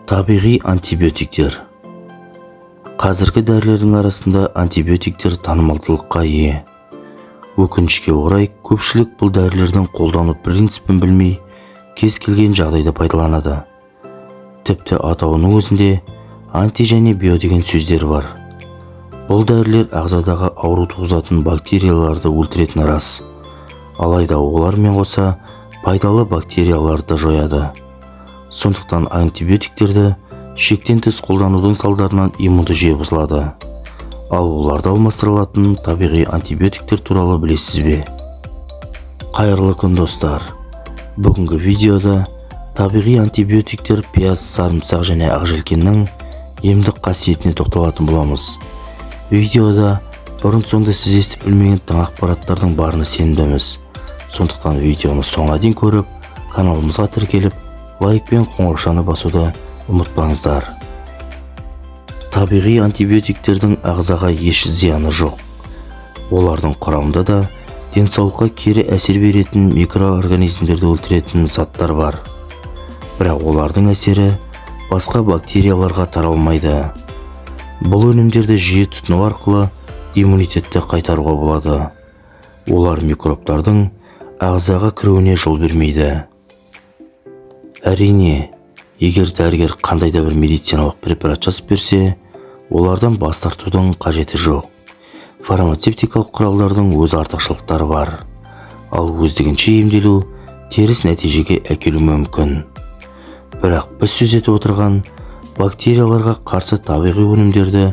Табиғи антибиотиктер. Қазіргі дәрілердің арасында антибиотиктер танымалдылыққа ие. Өкінішке орай, көпшілік бұл дәрілердің қолдану принципін білмей, кез келген жағдайда пайдаланады. Тіпті атауының өзінде анти және био деген сөздер бар. Бұл дәрілер ағзадағы ауру туғызатын бактерияларды өлтіретіні рас. Алайда олармен қоса пайдалы бактерияларды да жояды. Сондықтан антибиотиктерді шектен тыс қолданудың салдарынан иммунды жүйе бұзылады. Ал оларды алмастыра алатын табиғи антибиотиктер туралы білесіз бе? Қайырлы күн, достар! Бүгінгі видеода табиғи антибиотиктер пияз, сарымсақ және ақжелкеннің емдік қасиетіне тоқталатын боламыз. Видеода бұрын соңды сіз естіп білмеген тың ақпараттардың барына сенімдіміз. Сондықтан видеоны соңына дейін көріп, каналымызға тіркеліп, лайк пен қоңыраушаны басуды ұмытпаңыздар. Табиғи антибиотиктердің ағзаға еш зияны жоқ. Олардың құрамында да денсаулыққа кері әсер беретін микроорганизмдерді өлтіретін заттар бар. Бірақ олардың әсері басқа бактерияларға таралмайды. Бұл өнімдерді жиі тұтыну арқылы иммунитетті қайтаруға болады. Олар микробтардың ағзаға кіруіне жол бермейді. Әрине, егер дәрігер қандай да бір медициналық препарат жазып берсе, олардан бас тартудың қажеті жоқ. Фармацевтикалық құралдардың өз артықшылықтары бар. Ал өздігінше емделу теріс нәтижеге әкелуі мүмкін. Бірақ біз сөз етіп отырған бактерияларға қарсы табиғи өнімдерді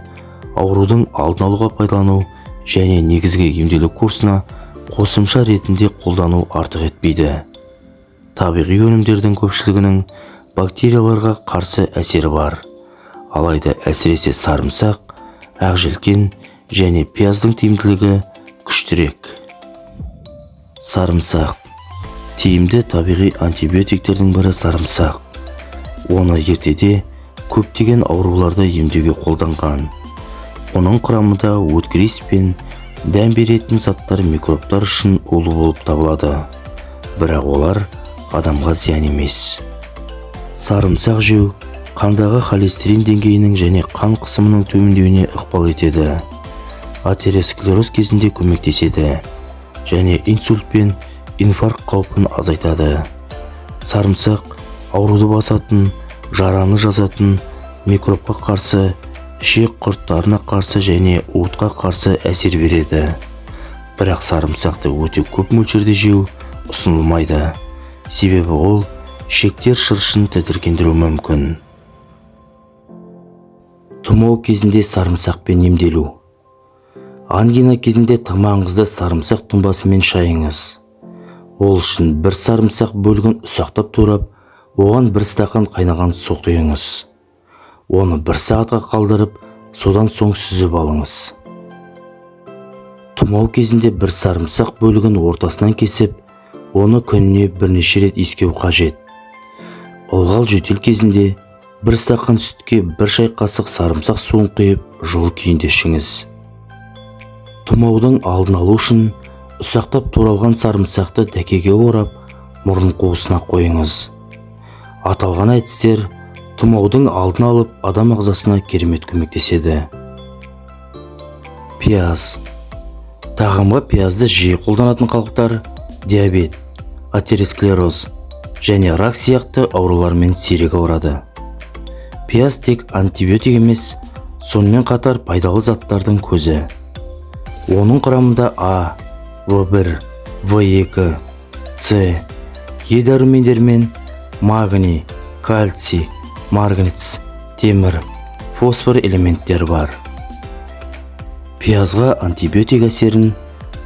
аурудың алдын алуға пайдалану және негізгі емделу курсына қосымша ретінде қолдану артық етпейді. Табиғи өнімдердің көпшілігінің бактерияларға қарсы әсері бар. Алайда әсіресе сарымсақ, ақжелкен және пияздың тиімділігі күштірек. Сарымсақ. Тиімді табиғи антибиотиктердің бірі сарымсақ. Оны ертеде көптеген ауруларды емдеуге қолданған. Оның құрамында өткір иіс пен дәм беретін заттар микробтар үшін улы болып табылады. Бірақ олар адамға зиян емес. Сарымсақ жеу қандағы холестерин деңгейінің және қан қысымының төмендеуіне ықпал етеді. Атеросклероз кезінде көмектеседі және инсульт пен инфаркт қаупін азайтады. Сарымсақ ауруды басатын, жараны жазатын, микробқа қарсы, ішек құрттарына қарсы және уытқа қарсы әсер береді. Бірақ сарымсақты өте көп мөлшерде жеу ұсынылмайды. Себебі ол ішектер шырышын тітіркендіруі мүмкін. Тұмау кезінде сарымсақпен емделу. Ангина кезінде тамағыңызды сарымсақ тұнбасымен шайыңыз. Ол үшін бір сарымсақ бөлігін ұсақтап турап, оған бір стақан қайнаған су құйыңыз. Оны бір сағатқа қалдырып, содан соң сүзіп алыңыз. Тұмау кезінде бір сарымсақ бөлігін ортасынан кесіп, оны күніне бірнеше рет иіскеу қажет. Ылғал жөтел кезінде бір стақан сүтке бір шай қасық сарымсақ суын құйып, жылы күйінде ішіңіз. Тұмаудың алдын алу үшін ұсақтап туралған сарымсақты дәкеге орап, мұрын қуысына қойыңыз. Аталған әдістер тұмаудың алдын алып, адам ағзасына керемет көмектеседі. Пияз. Тағамға пиязды жиі қолданатын халықтар диабет, атеросклероз және рак сияқты аурулармен сирек ауырады. Пияз тек антибиотик емес, сонымен қатар пайдалы заттардың көзі. Оның құрамында А, В1, В2, С, Е дәрумендермен магний, кальций, марганец, темір, фосфор элементтері бар. Пиязға антибиотик әсерін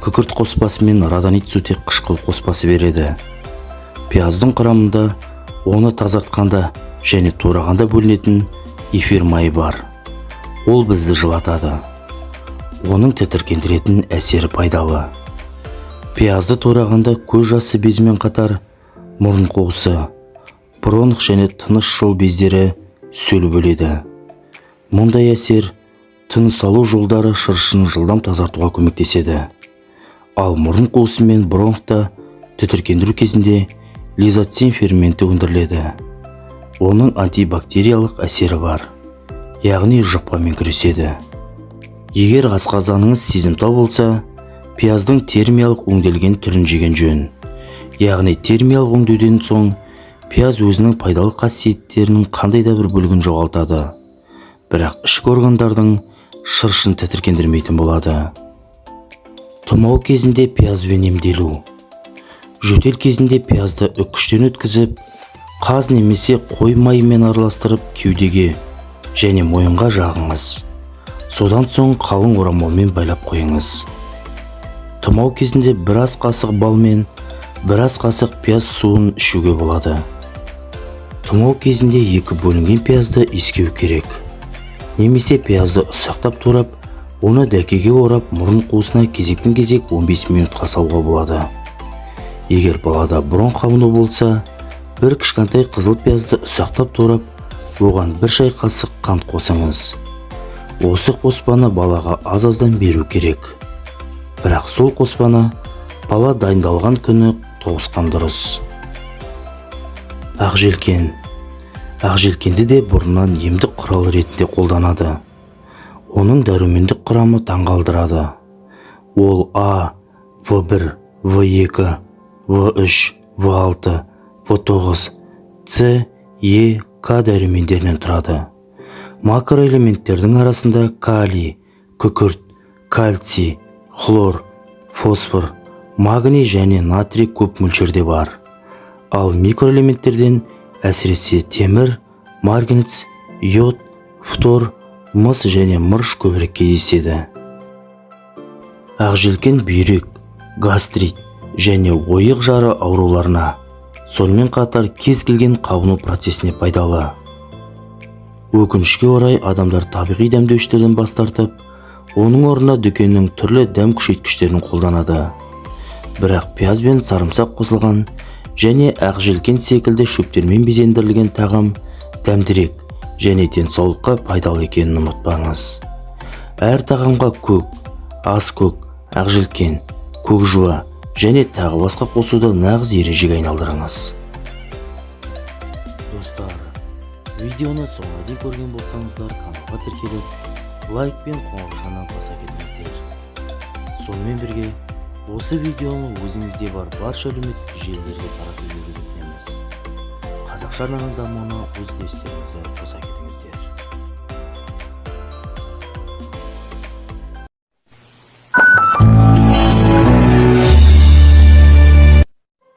күкірт қоспасы мен роданид сутек қышқыл қоспасы береді. Пияздың құрамында оны тазартқанда және турағанда бөлінетін эфир майы бар. Ол бізді жылатады. Оның тітіркендіретін әсері пайдалы. Пиязды турағанда көз жасы безімен қатар мұрын қуысы, бронх және тыныс жол бездері сөл бөледі. Мұндай әсер тыныс алу жолдары шырышын жылдам тазартуға көмектеседі. Ал мұрын қуысы мен бронхта тітіркендіру кезінде лизоцим ферменті өндіріледі. Оның антибактериялық әсері бар, яғни жұқпамен күреседі. Егер асқазаныңыз сезімтал болса, пияздың термиялық өңделген түрін жеген жөн. Яғни термиялық өңдеуден соң пияз өзінің пайдалы қасиеттерінің қандай да бір бөлігін жоғалтады, бірақ ішкі органдардың шырышын тітіркендірмейтін болады. Тұмау кезінде пиязбен емделу. Жөтел кезінде пиязды үккіштен өткізіп, қаз немесе қой майымен араластырып, кеудеге және мойынға жағыңыз. Содан соң қалың орамалмен байлап қойыңыз. Тұмау кезінде бір ас қасық бал мен бір ас қасық пияз суын ішуге болады. Тұмау кезінде екі бөлінген пиязды иіскеу керек. Немесе пиязды ұсақтап турап, оны дәкеге орап, мұрын қуысына кезектен-кезек 15 минутқа салуға болады. Егер балада бронх қабыну болса, бір кішкентай қызыл пиязды ұсақтап турап, оған бір шай қасық қант қосыңыз. Осы қоспаны балаға аз-аздан беру керек. Бірақ сол қоспаны бала дайындалған күні тоғысқан дұрыс. Ақжелкен. Ақжелкенді де бұрыннан емдік құрал ретінде қолданады. Оның дәрумендік құрамы таңғалдырады. Ол А, В1, В2, В3, В6, В9, С, Е, К дәрумендерінен тұрады. Макроэлементтердің арасында калий, күкірт, кальций, хлор, фосфор, магний және натрий көп мөлшерде бар. Ал микроэлементтерден әсіресе темір, марганец, йод, фтор, мыс және мырыш көбірек кездеседі. Ақжелкен бүйрек, гастрит және ойық жары ауруларына, сонымен қатар кез келген қабыну процесіне пайдалы. Өкінішке орай, адамдар табиғи дәмдеуіштерден бас тартып, оның орнына дүкеннің түрлі дәм күшейткіштерін қолданады. Бірақ пияз бен сарымсақ қосылған және ақжелкен секілді шөптермен безендірілген тағам дәмдірек және денсаулыққа пайдалы екенін ұмытпаңыз. Әр тағамға көк, ас көк, ақжелкен, көк жуа және тағы басқа қосуды нағыз ережеге айналдырыңыз. Достар, видеоны соңына дейін көрген болсаңыздар, каналға тіркеліп, лайк пен қоңыраушаны баса кетіңіздер. Сонымен бірге осы видеоны өзіңізде бар барша әлеуметтік желілерге таратып жіберуді өтінеміз. Қазақша арнаның дамуына өз үлестеріңізді қоса кетіңіздер.